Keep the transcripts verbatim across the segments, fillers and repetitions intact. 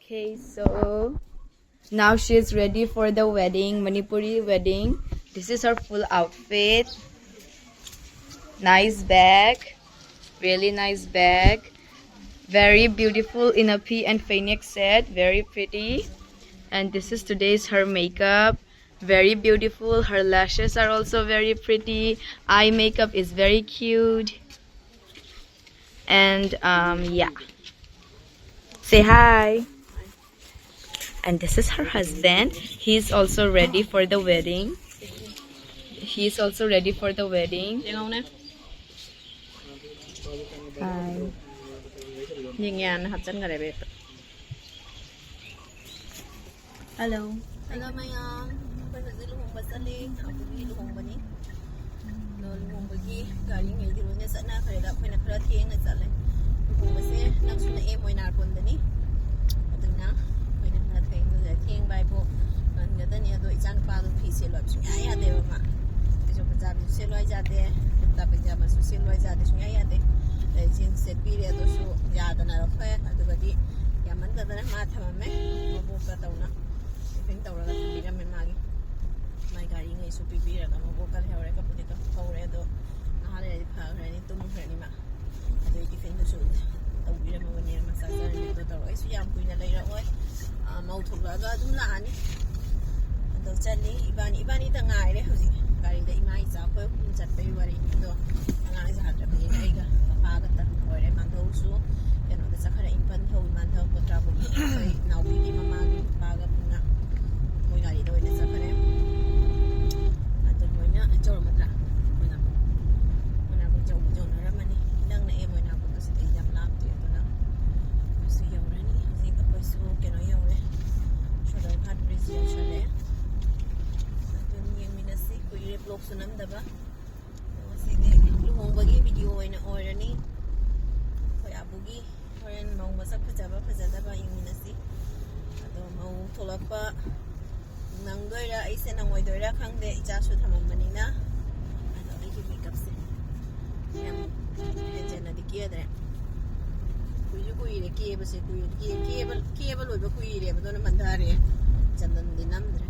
Okay, so now she is ready for the wedding, Manipuri wedding. This is her full outfit. Nice bag, really nice bag. Very beautiful in a pea and phoenix set, very pretty. And this is today's her makeup. Very beautiful. Her lashes are also very pretty. Eye makeup is very cute. And um, yeah. Say hi. And this is her husband. He's also ready for the wedding. He's also ready for the wedding. ꯌꯦꯡꯉꯧꯅꯦ꯫ Hi. ꯌꯦꯡꯉꯦꯅ ꯍꯥꯞꯆꯟꯈꯔꯦ ꯕꯦꯒꯇ꯫ Hello. Hello ꯃꯌꯥꯝ, ꯑꯩꯈꯣꯏ ꯍꯧꯖꯤꯛ ꯂꯨꯍꯣꯡꯕ ꯆꯠꯂꯤ꯫ ꯑꯩꯈꯣꯏꯒꯤ ꯂꯨꯍꯣꯡꯕꯅꯤ꯫ ꯑꯗꯣ ꯂꯨꯍꯣꯡꯕꯒꯤ ꯒꯥꯔꯤꯉꯩꯗꯤ ꯂꯣꯏꯅ ꯆꯠꯅꯈ꯭ꯔꯦꯗ, ꯑꯩꯈꯣꯏꯅ ꯈꯔ ꯊꯦꯡꯅ ꯆꯠꯂꯦ꯫ ꯂꯨꯍꯣꯡꯕꯁꯦ ꯅꯛꯁꯨ ꯅꯛꯑꯦ, ꯃꯣꯏꯅꯥꯔꯀꯣꯟꯗꯅꯤ꯫ ꯑꯗꯨꯅ ꯑꯩꯈꯣꯏꯅ ꯈꯔ ꯊꯦꯡꯅ ꯆꯠꯂꯦ꯫ ꯊꯦꯡꯕ ꯍꯥꯏꯕꯨ ꯉꯟꯒꯗꯅꯤ꯫ ꯑꯗꯣ ꯏꯆꯥꯅꯨꯄꯥꯗꯣ ꯐꯤ ꯁꯦꯠꯂꯣ ꯍꯥꯏꯕ ꯁꯨꯡꯌꯥ ꯌꯥꯗꯦꯕ꯫ ꯃꯥ ꯀꯩꯁꯨ ꯄꯟꯖꯥꯕꯤꯁꯨ ꯁꯦꯠꯂꯣ ꯍꯥꯏ ꯌꯥꯗꯦ, ꯀꯨꯔꯇꯥ ꯄꯩꯖꯥꯃꯁꯨ ꯁꯦꯠꯂꯣ ꯍꯥꯏ ꯌꯥꯗꯦ, ꯁꯨꯡꯌꯥ ꯌꯥꯗꯦ꯫ ꯑꯗꯩ ꯖꯤꯟꯁ ꯁꯦꯠꯄꯤꯔꯦ, ꯑꯗꯨꯁꯨ ꯌꯥꯗꯅ ꯂꯧꯊꯣꯛꯑꯦ꯫ ꯑꯗꯨꯒꯗꯤ ꯌꯥꯝꯃꯟꯗꯗꯅ ꯃꯥ ꯊꯝꯃꯝꯃꯦ꯫ ꯃꯕꯣꯛꯀ ꯇꯧꯅ ꯇꯤꯐꯤꯟ ꯇꯧꯔꯒ ꯊꯝꯕꯤꯔꯝꯃꯦ꯫ ꯃꯥꯒꯤ ꯃꯥꯏ ꯒꯥꯔꯤꯉꯩꯁꯨ ꯄꯤꯕꯤꯔꯒ ꯃꯕꯣꯛꯀ ꯂꯩꯍꯧꯔꯦ꯫ ꯀꯞꯄꯨꯗꯤ ꯀꯞꯍꯧꯔꯦ꯫ ꯑꯗꯣ ꯉꯥꯏꯍꯥꯛ ꯂꯩꯔꯗꯤ ꯐꯈ꯭ꯔꯅꯤ, ꯇꯨꯝꯈ꯭ꯔꯅꯤ ꯃꯥ꯫ ꯑꯗꯨꯒꯤ ꯇꯤꯐꯤꯟꯗꯨꯁꯨ ꯇꯧꯕꯤꯔꯝꯃꯕꯅꯦ, ꯃꯥ ꯆꯥꯖꯔꯅꯤ꯫ ꯑꯗꯣ ꯇꯧꯔꯣ, ꯑꯩꯁꯨ ꯌꯥꯝ ꯀꯨꯏꯅ ꯂꯩꯔꯛꯑꯣꯏ꯫ ꯑꯥ, ꯃꯧ ꯊꯣꯛꯂꯛꯑꯒ ꯑꯗꯨꯝ ꯂꯥꯛꯑꯅꯤ꯫ ꯑꯗꯣ ꯆꯠꯂꯤ ꯏꯕꯥꯅꯤ, ꯏꯕꯥꯅꯤꯗ ꯉꯥꯏꯔꯦ ꯍꯧꯖꯤꯛ꯫ ꯒꯥꯔꯤꯗ ꯏꯃꯥ ꯏꯆꯥ ꯑꯩꯈꯣꯏ ꯑꯍꯨꯝ ꯆꯠꯄꯒꯤ ꯋꯥꯔꯤꯅꯤ꯫ ꯑꯗꯣ ꯑꯉꯥꯡ ꯁꯥꯇ꯭ꯔꯕꯅꯤꯅ ꯑꯩꯒ ꯃꯄꯥꯒꯇ ꯑꯣꯏꯔꯦ꯫ ꯃꯥꯟꯙꯧꯁꯨ ꯀꯩꯅꯣꯗ ꯆꯠꯈ꯭ꯔꯦ, ꯏꯝꯐꯥꯜ ꯊꯧ, ꯏꯝꯐꯥꯜ ꯊꯧ ꯄꯣꯇ꯭ꯔꯥꯕꯨꯒꯤ ꯑꯩꯈꯣꯏ ꯏꯅꯥꯎꯄꯤꯒꯤ ꯃꯃꯥꯒꯤ ꯃꯄꯥꯒ ꯄꯨꯟꯅ ꯃꯣꯏ ꯒꯥꯔꯤꯗ ꯑꯣꯏꯅ ꯆꯠꯈ꯭ꯔꯦ꯫ ꯑꯗꯨ ꯂꯣꯏꯅ ꯆꯧꯔꯝꯃꯗ꯭ꯔꯥ? ꯃꯣꯏꯅꯥꯀꯣ, ꯃꯣꯏꯅꯥꯀꯣ ꯆꯧ ꯌꯧꯅꯔꯝꯃꯅꯤ꯫ ꯏꯅꯛ ꯅꯛꯑꯦ ꯃꯣꯏꯅꯥꯀꯣꯗꯣ ꯁꯤꯗꯩ ꯌꯥꯝ ꯂꯥꯞꯇꯦ꯫ ꯑꯗꯨꯅ ꯑꯩꯈꯣꯏꯁꯨ ꯌꯧꯔꯅꯤ ꯍꯧꯖꯤꯛ꯫ ꯑꯩꯈꯣꯏꯁꯨ ꯀꯩꯅꯣ ꯌꯧꯔꯦ, ꯁꯣꯗꯔ ꯘꯥꯠ ꯕ꯭ꯔꯤꯖ ꯌꯧꯁꯜꯂꯦ꯫ ꯑꯗꯨꯝ ꯌꯦꯡꯃꯤꯟꯅꯁꯤ, ꯀꯨꯏꯔꯦ ꯕ꯭ꯂꯣꯛꯁꯨ ꯅꯝꯗꯕ꯫ ꯉꯁꯤꯗꯤ ꯂꯨꯍꯣꯡꯕꯒꯤ ꯚꯤꯗꯤꯑꯣ ꯑꯣꯏꯅ ꯑꯣꯏꯔꯅꯤ꯫ ꯑꯩꯈꯣꯏ ꯑꯕꯨꯒꯤ ꯍꯣꯔꯦꯟ ꯃꯧ ꯃꯁꯛ ꯐꯖꯕ ꯐꯖꯗꯕ ꯌꯦꯡꯃꯤꯟꯅꯁꯤ꯫ ꯑꯗꯣ ꯃꯧ ꯊꯣꯛꯂꯛꯄ ꯅꯪꯗꯣꯏꯔꯥ ꯑꯩꯁꯦ ꯅꯪꯉꯣꯏꯗꯣꯏꯔꯥ ꯈꯪꯗꯦ, ꯏꯆꯥꯁꯨ ꯊꯝꯃꯝꯕꯅꯤꯅ꯫ ꯑꯗꯣ ꯑꯩꯒꯤ ꯃꯦꯀꯞꯁꯦ ꯌꯥꯝ ꯍꯦꯟꯖꯟꯅꯗꯤ ꯀꯦꯗ꯭ꯔꯦ꯫ ꯀꯨꯏꯔꯦ ꯀꯦꯕꯁꯦ, ꯀꯨꯏꯔꯦ꯫ ꯀꯦ-, ꯀꯦꯕ, ꯀꯦꯕ ꯂꯣꯏꯕ ꯀꯨꯏꯔꯦꯕ, ꯑꯗꯨꯅ ꯃꯟꯊꯔꯦ꯫ ꯆꯟꯗꯟꯗꯤ ꯅꯝꯗ꯭ꯔꯦ꯫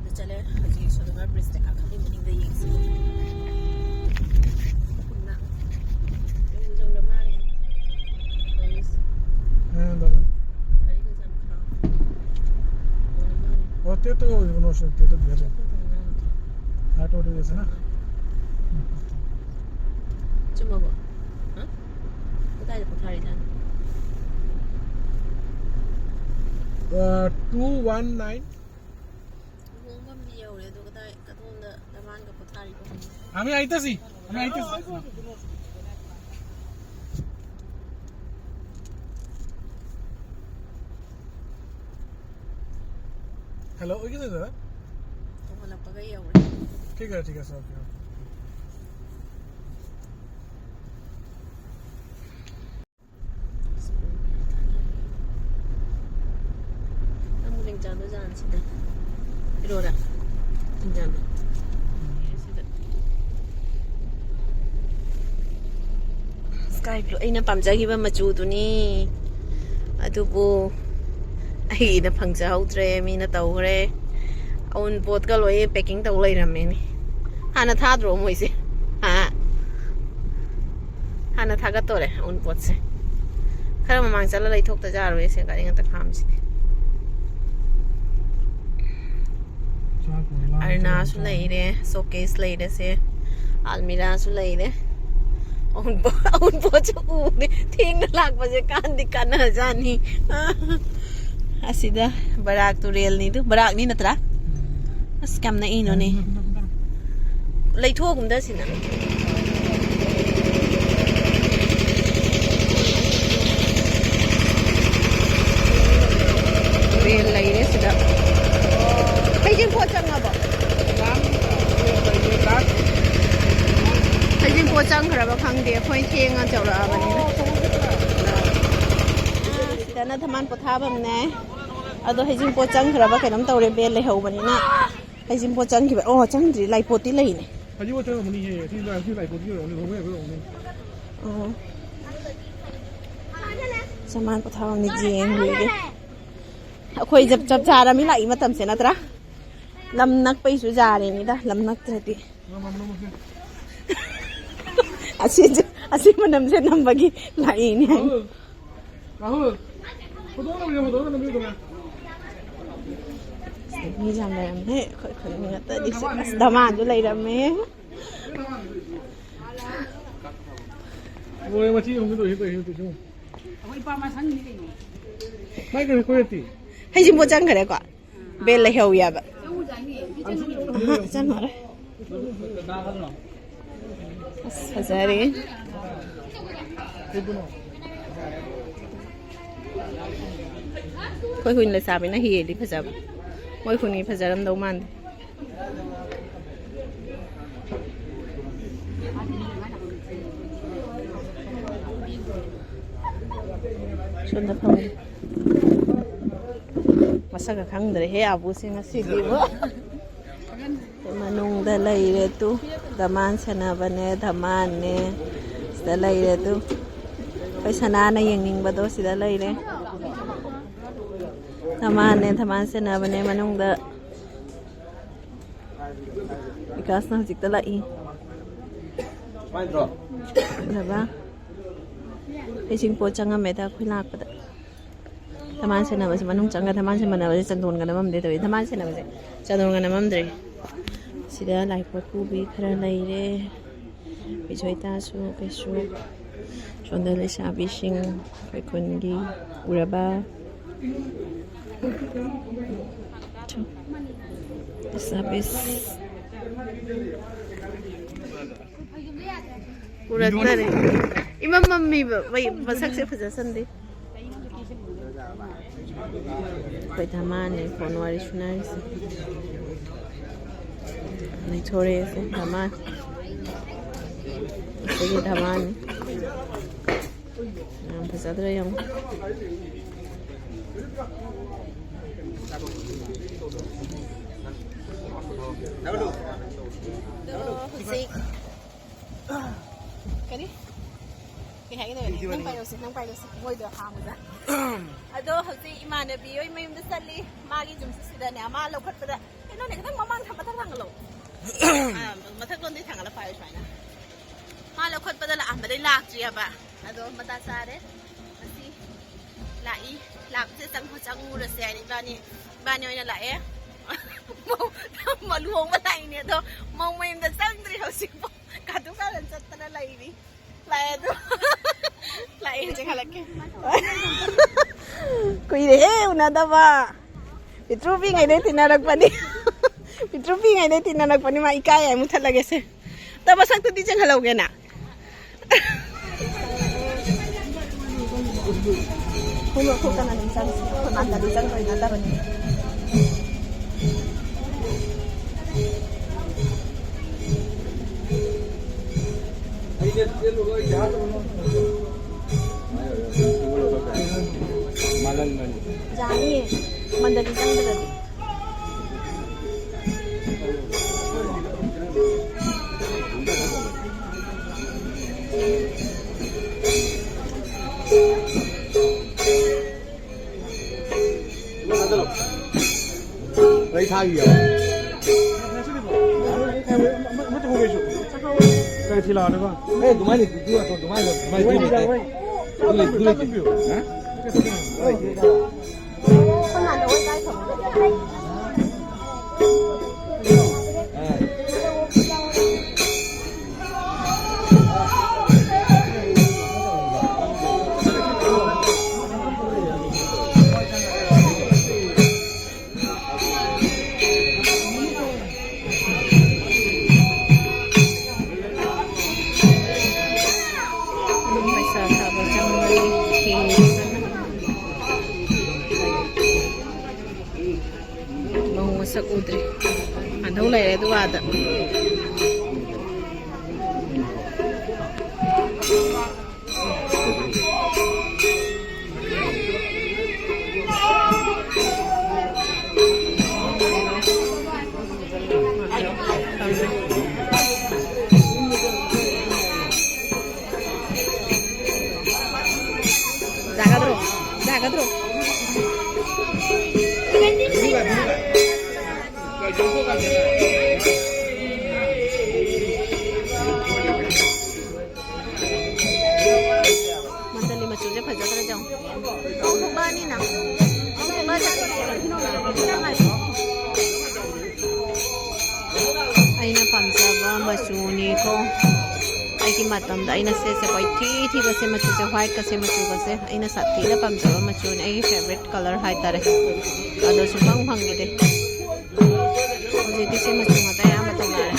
ꯑꯗꯨ ꯆꯠꯂꯦ꯫ ꯍꯧꯖꯤꯛ ꯁꯣꯂꯣꯃꯔ ꯕ꯭ꯔꯤꯖꯇ ꯀꯥꯈꯠꯂꯤ, ꯃꯅꯤꯡꯗ ꯌꯦꯡꯁꯤ꯫ ꯌꯧꯔ ꯃꯥꯜꯂꯦ꯫ ꯇꯧꯔꯤꯁꯦ꯫ ꯍꯦ, ꯗꯥꯗꯥ꯫ ꯒꯥꯔꯤꯒꯁꯦ ꯌꯥꯝ ꯈꯥꯝꯃꯦ꯫ ꯌꯧꯔ ꯃꯥꯜꯂꯦ꯫ ꯑꯣ, ꯇꯦꯠꯇꯣ ꯌꯧꯔꯤꯕ ꯅꯣꯠꯁꯦ, ꯇꯦꯠꯇꯣ ꯗꯤꯌꯥꯔ ꯂꯩ꯫ ꯆꯠꯄ ꯇꯧꯔ ꯃꯥꯜꯂꯦ꯫ ꯍꯥꯏ ꯇꯧꯔꯗꯤ ꯌꯦꯡꯁꯤꯅ꯫ ꯆꯨꯝꯃꯕꯣ? ꯍꯥ? ꯀꯗꯥꯏꯗ ꯄꯣꯊꯥꯔꯤꯖꯥꯠꯅꯣ? ꯑ, two one nine꯫ ꯂꯨꯍꯣꯡꯐꯝꯗꯤ ꯌꯧꯔꯦ, ꯑꯗꯣ ꯀꯗꯥꯏ, ꯀꯗꯣꯝꯗ ꯗꯃꯥꯟꯒ ꯄꯣꯊꯥꯔꯤꯕ ꯈꯪꯗꯦ꯫ আমি আইতাছি, আমি আইতাছি। হ্যালো, ওই গেছে দাদা? ꯊꯣꯡꯍꯜꯂꯛꯄꯒ ꯌꯧꯔꯦ꯫ ঠিক আছে, ঠিক আছে, ওকে, ওকে। ꯅꯪꯕꯨ ꯂꯦꯡꯖꯥꯝꯗꯣ ꯖꯥꯟꯁꯤꯗ ꯏꯔꯣꯔꯥ? ꯂꯦꯡꯖꯥꯝꯗꯣ꯫ ꯁꯤꯗ꯫ Sky blue ꯑꯩꯅ ꯄꯥꯝꯖꯈꯤꯕ ꯃꯆꯨꯗꯨꯅꯤ꯫ ꯑꯗꯨꯕꯨ ꯑꯩꯒꯤꯗ ꯐꯪꯖꯍꯧꯗ꯭ꯔꯦ, ꯃꯤꯅ ꯇꯧꯈ꯭ꯔꯦ꯫ ꯑꯎꯟꯄꯣꯠꯀ ꯂꯣꯏ packing ꯇꯧ ꯂꯩꯔꯝꯃꯦꯅꯦ꯫ ꯍꯥꯟꯅ ꯊꯥꯗ꯭ꯔꯣ ꯃꯣꯏꯁꯦ? ꯍꯥ? ꯍꯥꯟꯅ ꯊꯥꯒꯠꯇꯣꯔꯦ ꯑꯎꯟꯄꯣꯠꯁꯦ꯫ ꯈꯔ ꯃꯃꯥꯡ ꯆꯠꯂ ꯂꯩꯊꯣꯛꯇ ꯌꯥꯔꯣꯏ, ꯁꯦ ꯒꯥꯔꯤ ꯉꯥꯛꯇ ꯈꯥꯝꯁꯤꯗꯤ꯫ ꯆꯥꯛ ꯂꯣꯏ ꯂꯥꯝꯃꯦ, ꯑꯔꯅꯥꯁꯨ ꯆꯥꯛ ꯂꯩꯔꯦ, showcase ꯂꯩꯔꯦ ꯁꯦ, ꯑꯜꯃꯤꯔꯥꯁꯨ ꯂꯩꯔꯦ꯫ ꯑꯎꯟꯄꯣꯠ, ꯑꯎꯟꯄꯣꯠꯁꯨ ꯎꯔꯦ꯫ ꯊꯦꯡꯅ ꯂꯥꯛꯄꯁꯦ ꯀꯥꯟꯗꯤ ꯀꯥꯟꯅꯖꯥꯠꯅꯤ꯫ ꯑꯁꯤꯗ ꯕꯔꯥꯛ ꯇꯨꯔꯦꯜꯅꯤꯗꯨ, ꯕꯔꯥꯛꯅꯤ ꯅꯠꯇ꯭ꯔꯥ? ꯑꯁ, ꯀꯌꯥꯝ ꯅꯛꯏꯅꯣꯅꯦ꯫ ꯂꯩꯊꯣꯛꯑꯒꯨꯝꯗ ꯁꯤꯅ꯫ ꯔꯦꯜ ꯂꯩꯔꯦ ꯁꯤꯗ꯫ ꯍꯩꯖꯤꯡꯄꯣꯠ ꯆꯪꯉꯕꯣ? ꯍꯩꯖꯤꯡꯄꯣꯠ ꯆꯪꯈ꯭ꯔꯕ ꯈꯪꯗꯦ, ꯑꯩꯈꯣꯏ ꯊꯦꯡꯉ ꯆꯧꯔꯛꯑꯕꯅꯤꯅ꯫ ꯑꯥ, ꯁꯤꯗꯅ ꯊꯝꯕꯥꯜ ꯄꯣꯊꯥꯐꯝꯅꯦ꯫ ꯑꯗꯣ ꯍꯩꯖꯤꯡꯄꯣꯠ ꯆꯪꯈ꯭ꯔꯕ ꯀꯩꯅꯣꯝ ꯇꯧꯔꯦ, ꯕꯦꯜ ꯂꯩꯍꯧꯕꯅꯤꯅ꯫ ꯍꯩꯖꯤꯡꯄꯣꯠ ꯆꯪꯈꯤꯕ? ꯑꯣ, ꯆꯪꯗ꯭ꯔꯤ, ꯂꯥꯏꯄꯣꯠꯇꯤ ꯂꯩꯅꯦ꯫ ꯍꯩꯖꯤꯡꯄꯣꯠ ꯆꯪꯉꯝꯃꯅꯤꯍꯦ꯫ ꯁꯤ ꯂꯥꯏ-, ꯁꯤ ꯂꯥꯏꯄꯣꯠꯀꯤ ꯑꯣꯏꯔꯝꯒꯅꯤ, ꯂꯨꯍꯣꯡꯕ ꯌꯥꯕ ꯑꯣꯏꯔꯝꯒꯅꯤ꯫ ꯑꯣ꯫ ꯁꯃꯥꯟ ꯄꯣꯊꯥꯐꯝꯅꯤ ꯌꯦꯡꯂꯨꯒꯦ꯫ ꯑꯩꯈꯣꯏ ꯆꯞ ꯆꯞ ꯆꯥꯔꯃꯤ ꯂꯥꯛꯏ ꯃꯇꯝꯁꯦ ꯅꯠꯇ꯭ꯔꯥ? ꯂꯝ ꯅꯛꯄꯩꯁꯨ ꯌꯥꯔꯤꯅꯤꯗ, ꯂꯝ ꯅꯛꯇ꯭ꯔꯗꯤ꯫ ꯑꯁꯤ, ꯑꯁꯤ ꯃꯅꯝꯁꯦ ꯅꯝꯕꯒꯤ ꯂꯥꯛꯏꯅꯦ꯫ ꯔꯥꯍꯨꯜ, ꯐꯣꯇꯣ ꯅꯝꯕꯤꯌꯣ, ꯐꯣꯇꯣ ꯅꯝꯕꯤꯌꯨꯗꯅ꯫ ꯃꯤ ꯌꯥꯝ ꯂꯩꯔꯝꯃꯦ, ꯑꯩꯈꯣꯏ ꯈꯨꯟ ꯃꯤ ꯉꯥꯛꯇꯅꯤ꯫ ꯑꯁ, ꯗꯃꯥꯟꯁꯨ ꯂꯩꯔꯝꯃꯦ꯫ ꯃꯣꯏ ꯃꯊꯤ ꯑꯃꯨꯛ ꯇꯧꯏ, ꯇꯧꯏ, ꯇꯧꯏ, ꯇꯧꯏ꯫ ꯃꯥꯏ ꯀꯩꯅꯣ ꯀꯣꯏꯔꯦꯇꯤ꯫ ꯍꯩꯖꯤꯡꯄꯣꯠ ꯆꯪꯈ꯭ꯔꯦꯀꯣ? ꯕꯦꯜ ꯂꯩꯍꯧꯋꯦꯕ꯫ ꯑꯍ, ꯆꯪꯉꯔꯣꯏ꯫ ꯑꯁ, ꯐꯖꯔꯦ꯫ ꯑꯩꯈꯣꯏ ꯈꯨꯟ ꯂꯩꯁꯥꯕꯤꯅ ꯍꯦꯜꯂꯤ ꯐꯖꯕ꯫ ꯃꯣꯏ ꯈꯨꯟꯒꯤ ꯐꯖꯔꯝꯗꯧ ꯃꯥꯟꯗꯦ꯫ ꯁꯣꯝꯗ ꯐꯝꯃꯤ꯫ ꯃꯁꯛꯀ ꯈꯪꯗ꯭ꯔꯦꯍꯦ ꯑꯕꯨꯁꯦ ꯉꯁꯤꯗꯤꯕꯣ꯫ ꯃꯅꯨꯡꯗ ꯂꯩꯔꯦ ꯇꯨ꯫ ꯗꯃꯥꯟ ꯁꯦꯟꯅꯕꯅꯦ, ꯗꯃꯥꯟꯅꯦ꯫ ꯁꯤꯗ ꯂꯩꯔꯦ ꯇꯨ꯫ ꯑꯩꯈꯣꯏ ꯁꯅꯥꯅ ꯌꯦꯡꯅꯤꯡꯕꯗꯣ ꯁꯤꯗ ꯂꯩꯔꯦ꯫ ꯗꯃꯥꯟꯅꯦ, ꯗꯃꯥꯟ ꯁꯦꯟꯅꯕꯅꯦ ꯃꯅꯨꯡꯗ꯫ ꯕꯤꯀꯥꯁꯅ ꯍꯧꯖꯤꯛꯇ ꯂꯥꯛꯏ꯫ ꯕꯕꯥ, ꯍꯩꯖꯤꯡꯄꯣꯠ ꯆꯪꯉꯝꯃꯦꯗ ꯑꯩꯈꯣꯏ ꯂꯥꯛꯄꯗ꯫ ꯊꯝꯕꯥꯜ ꯁꯦꯟꯅꯕꯁꯦ ꯃꯅꯨꯡ ꯆꯪꯉ ꯊꯝꯕꯥꯜ ꯁꯦꯟꯅꯕꯁꯦ ꯆꯟꯗꯣꯟꯒ ꯅꯝꯃꯝꯗꯦ ꯇꯧꯏ꯫ ꯊꯝꯕꯥꯜ ꯁꯦꯟꯅꯕꯁꯦ ꯆꯟꯗꯣꯟꯒ ꯅꯝꯃꯝꯗ꯭ꯔꯦ꯫ ꯁꯤꯗ ꯂꯥꯏ ꯄꯣꯠ ꯄꯨꯕꯤ ꯈꯔ ꯂꯩꯔꯦ꯫ ꯕꯤꯖꯣꯏꯇꯥꯁꯨ ꯀꯩꯁꯨ꯫ ꯁꯣꯝꯗ ꯂꯩꯁꯥꯕꯤꯁꯤꯡ ꯑꯩꯈꯣꯏ ꯈꯨꯟꯒꯤ ꯎꯔꯕ꯫ ꯂꯩꯁꯥꯕꯤꯁ꯫ ꯄꯨꯔꯛꯇꯔꯦ꯫ ꯏꯃꯝ ꯃꯝꯃꯤꯕ ꯃꯩ ꯃꯁꯛꯁꯦ ꯐꯖꯁꯟꯗꯦ꯫ ꯑꯩꯈꯣꯏ ꯙꯃꯥꯟꯅꯦ ꯐꯣꯟ ꯋꯥꯔꯤ ꯁꯨꯅꯔꯤꯁꯦ꯫ ꯂꯩꯊꯣꯔꯛꯑꯦꯁꯦ ꯙꯃꯥꯟ꯫ ꯑꯩꯈꯣꯏꯒꯤ ꯙꯃꯥꯟꯅꯤ꯫ ꯌꯥꯝ ꯐꯖꯗ꯭ꯔꯥ ꯌꯦꯡꯉꯨ꯫ ꯑꯗꯣ ꯍꯧꯖꯤꯛ ꯀꯔꯤ? ꯀꯩ ꯍꯥꯏꯒꯗꯕꯅꯦ? ꯅꯪ ꯄꯥꯏꯔꯛꯎꯁꯦ, ꯅꯪ ꯄꯥꯏꯔꯛꯎꯁꯦ, ꯃꯣꯏꯗꯣ ꯍꯥꯡꯕꯗ꯫ ꯑꯗꯣ ꯍꯧꯖꯤꯛ ꯏꯃꯥꯟꯅꯕꯤ ꯍꯣꯏ ꯃꯌꯨꯝꯗ ꯆꯠꯂꯤ꯫ ꯃꯥꯒꯤ ꯌꯨꯝꯁꯦ ꯁꯤꯗꯅꯦ꯫ ꯃꯥ ꯂꯧꯈꯠꯄꯗ ꯀꯩꯅꯣꯅꯦ, ꯈꯤꯇꯪ ꯃꯃꯥꯡ ꯊꯝ-, ꯃꯊꯛ ꯊꯥꯡꯒꯠꯂꯣ꯫ ꯑꯥ, ꯃꯊꯛ ꯂꯣꯝꯗꯩ ꯊꯥꯡꯒꯠꯂ ꯄꯥꯏꯌꯨ ꯁꯨꯃꯥꯏꯅ꯫ ꯃꯥ ꯂꯧꯈꯠꯄꯗ ꯂꯥꯛꯑꯝꯕꯗꯩ ꯂꯥꯛꯇ꯭ꯔꯤꯑꯕ꯫ ꯑꯗꯣ ꯃꯇꯥ ꯆꯥꯔꯦ꯫ ꯉꯁꯤ ꯂꯥꯛꯏ꯫ ꯂꯥꯛꯄꯁꯦ ꯆꯪꯉꯨ-, ꯆꯪꯉꯨꯔꯁꯦ ꯍꯥꯏꯅ ꯏꯕꯥꯅꯤ, ꯏꯕꯥꯅꯤ ꯑꯣꯏꯅ ꯂꯥꯛꯑꯦ꯫ ꯃꯧ-, ꯂꯨꯍꯣꯡꯕ ꯂꯥꯛꯏꯅꯦ ꯑꯗꯣ ꯃꯧ ꯃꯌꯨꯝꯗ ꯆꯪꯗ꯭ꯔꯤ ꯍꯧꯖꯤꯛꯐꯥꯎ꯫ ꯀꯥꯇꯨ ꯀꯥꯔꯟ ꯆꯠꯇꯅ ꯂꯩꯔꯤ꯫ ꯂꯥꯛꯑꯦ ꯑꯗꯨ꯫ ꯂꯥꯛꯑꯦ, ꯍꯧꯖꯤꯛ ꯍꯜꯂꯛꯀꯦ꯫ ꯀꯨꯏꯔꯦꯍꯦ ꯎꯅꯗꯕ꯫ ꯄꯤꯇ꯭ꯔꯨ ꯄꯤꯉꯩꯗꯩ ꯇꯤꯟꯅꯔꯛꯄꯅꯤ꯫ ꯄꯤꯇ꯭ꯔꯨ ꯄꯤꯉꯩꯗꯩ ꯇꯤꯟꯅꯔꯛꯄꯅꯤ꯫ ꯃꯥ ꯏꯀꯥꯏ ꯍꯥꯏ, ꯃꯨꯊꯠꯂꯒꯦꯁꯦ꯫ ꯇ ꯃꯁꯛꯇꯨꯗꯤ ꯆꯦꯟꯍꯜꯍꯧꯒꯦꯅ꯫ ꯈꯣꯡꯎꯞ ꯂꯧꯊꯣꯛꯇꯅ ꯑꯗꯨꯝ ꯆꯪꯁꯤ꯫ ꯑꯩꯈꯣꯏ ꯃꯥ ꯇꯜꯂꯤ ꯆꯪꯗꯣꯏ ꯅꯠꯇꯕꯅꯤ꯫ ꯌꯥꯅꯤꯌꯦ, ꯃꯟꯗꯂꯤ ꯆꯪꯗ꯭ꯔꯗꯤ꯫ ꯑꯩ ꯊꯥꯈꯤꯒꯦ꯫ ꯀꯩ ꯊꯤꯜꯂꯛꯑꯣ ꯑꯗꯨꯒ꯫ ꯑꯦ, ꯑꯗꯨꯃꯥꯏꯅ ꯂꯩꯇꯦ, ꯑꯗꯨ ꯑꯗꯨꯃꯥꯏꯅ, ꯑꯗꯨꯃꯥꯏꯅ ꯑꯗꯨ ꯂꯩꯇꯦ꯫ ꯑꯗꯨ ꯂꯩ-, ꯑꯗꯨ ꯂꯩꯇꯦ꯫ ꯍꯥ? ꯑꯗꯨꯝ ꯄꯩꯁꯥ ꯊꯥꯕ ꯆꯪꯕꯒꯤ ꯊꯦꯡꯉꯦ꯫ ꯃꯧ ꯃꯁꯛ ꯎꯗ꯭ꯔꯤ꯫ ꯃꯥꯙꯧ ꯂꯩꯔꯦ ꯑꯗꯨ ꯑꯥꯗ꯫ ꯌꯥꯒꯗ꯭ꯔꯣ? ꯃꯟꯗꯂꯤ ꯃꯆꯨꯁꯦ ꯐꯖꯗ꯭ꯔꯥ ꯌꯦꯡꯉꯣ꯫ ꯑꯃꯨꯛ ꯊꯣꯛꯂꯛꯑꯅꯤꯅ꯫ ꯑꯃꯨꯛ ꯊꯣꯛꯂꯛꯑꯅꯤ꯫ ꯑꯩꯅ ꯄꯥꯝꯖꯕ ꯃꯆꯨꯅꯤꯀꯣ꯫ ꯑꯩꯒꯤ ꯃꯇꯝꯗ ꯑꯩꯅ ꯁꯦꯠꯆꯕ ꯏꯊꯤ ꯊꯤꯕꯁꯦ ꯃꯆꯨꯁꯦ, whiteꯀꯁꯦ ꯃꯆꯨꯒꯁꯦ ꯑꯩꯅ ꯁꯥꯊꯤꯅ ꯄꯥꯝꯖꯕ ꯃꯆꯨꯅꯤ, ꯑꯩꯒꯤ favourite colour ꯍꯥꯏꯇꯥꯔꯦ꯫ ꯑꯗꯣ ꯁꯨꯡꯐꯪ ꯐꯪꯈꯤꯗꯦ꯫ ꯍꯧꯖꯤꯛꯇꯤ ꯁꯤ ꯃꯆꯨ ꯉꯥꯛꯇ ꯑꯌꯥꯝꯕ ꯇꯧꯅꯔꯦ꯫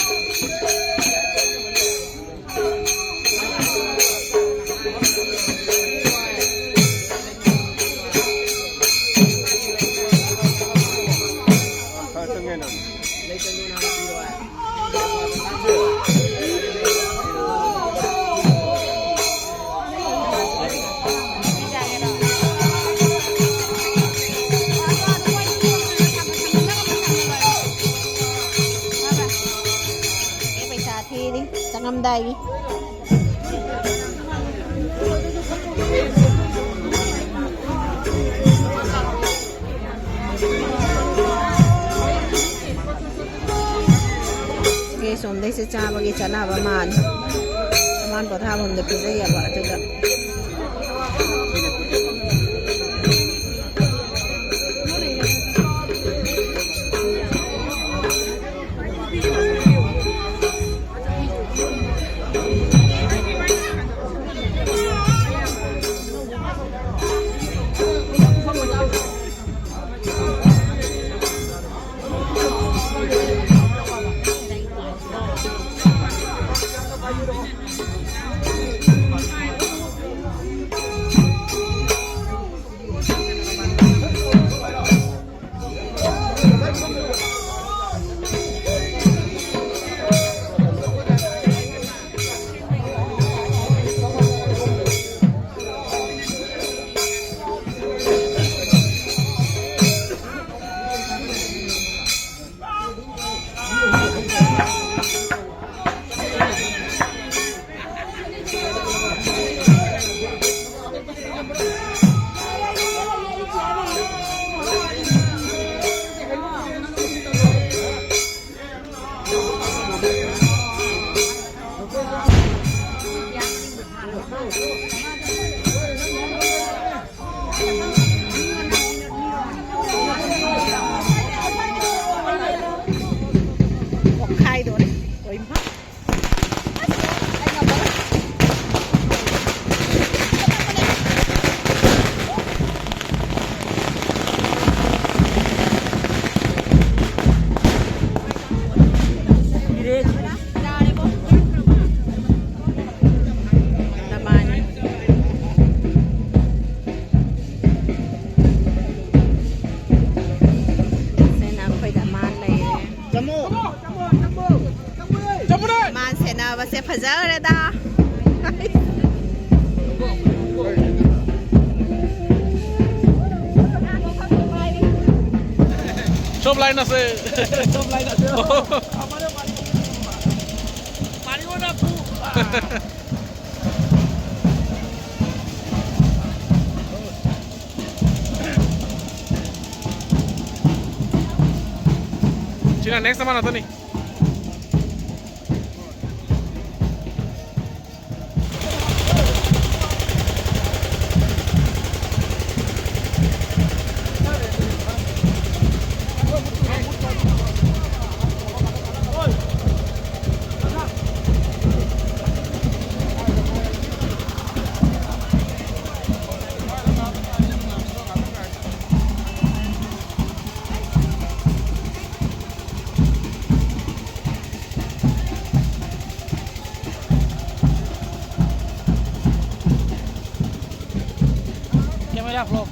ꯑꯦ, ꯄꯩꯁꯥ ꯊꯤꯔꯤ ꯆꯪꯉꯝꯗꯥꯏꯒꯤ꯫ ꯁꯣꯝꯗꯩꯁꯦ ꯆꯥꯕꯒꯤ ꯆꯠꯅꯕ ꯃꯥꯜꯂꯦ꯫ ꯃꯃꯥꯟ ꯄꯣꯊꯥꯐꯝꯗ ꯄꯤꯖꯩꯌꯦꯕ ꯑꯗꯨꯗ꯫ ꯑꯣꯠꯈꯥꯏꯗꯣꯔꯦ꯫ ꯂꯣꯏꯃꯛ꯫ ꯅꯕꯥꯅꯤ꯫ ꯁꯤꯅ ꯑꯩꯈꯣꯏꯗ ꯃꯥ ꯂꯩꯔꯦ꯫ ꯃꯥ ꯁꯦꯟꯅꯕꯁꯦ ꯐꯖꯈ꯭ꯔꯦꯗ꯫ চব লাইন আছে। চব লাইন আছে। মারিও না। China, next naman na to ni. Camera vlog.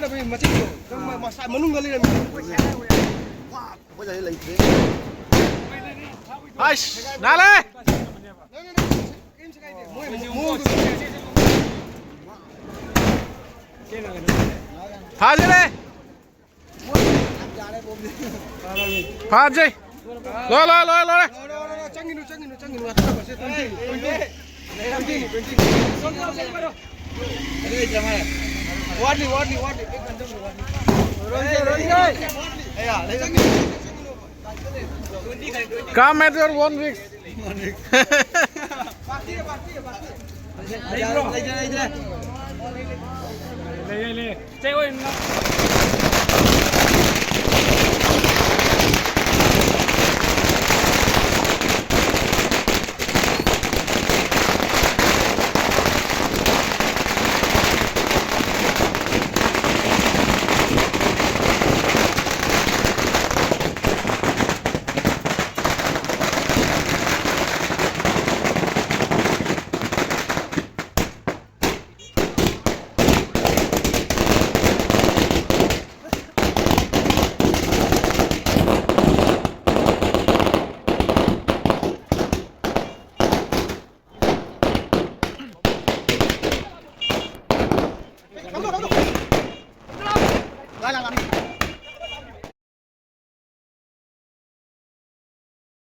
ꯃꯆꯤꯟꯗꯣ ꯅꯪ ꯃ-, ꯃꯁꯥ ꯃꯅꯨꯡꯗ ꯂꯩꯔꯝꯃꯤ꯫ ꯑꯩꯈꯣꯏ ꯁ꯭ꯋꯥꯏꯗ ꯂꯩꯇ꯭ꯔꯦ꯫ ꯑꯩꯁ, ꯅꯥꯜꯂꯦ! ꯅꯪ, ꯅꯪ, ꯅꯪ, ꯀꯔꯤꯝꯁꯨ ꯀꯥꯏꯗꯦ꯫ ꯃꯣꯏ ꯃꯑꯣꯡꯗꯣ꯫ ꯐꯥꯖꯔꯦ! ꯐꯥꯖꯩ! ꯂꯣꯏ, ꯂꯣꯏ, ꯂꯣꯏ, ꯂꯣꯏꯔꯦ! ꯂꯣꯏ, ꯂꯣꯏ, ꯂꯣꯏ, ꯂꯣꯏ꯫ ꯆꯪꯒꯤꯅꯨ, ꯆꯪꯒꯤꯅꯨ, ꯆꯪꯒꯤꯅꯨ꯫ ꯉꯥꯛꯇꯪ ꯇꯧꯁꯦ꯫ Twenty, twenty, twenty. ꯋꯥꯠꯂꯤ, ꯋꯥꯠꯂꯤ, ꯋꯥꯠꯂꯤ꯫ ꯔꯣꯏꯁꯦ, ꯔꯣꯏꯁꯦ꯫ ꯆꯪꯒꯤꯅꯨ, ꯆꯪꯒꯤꯅꯨ꯫ Come at your own risk.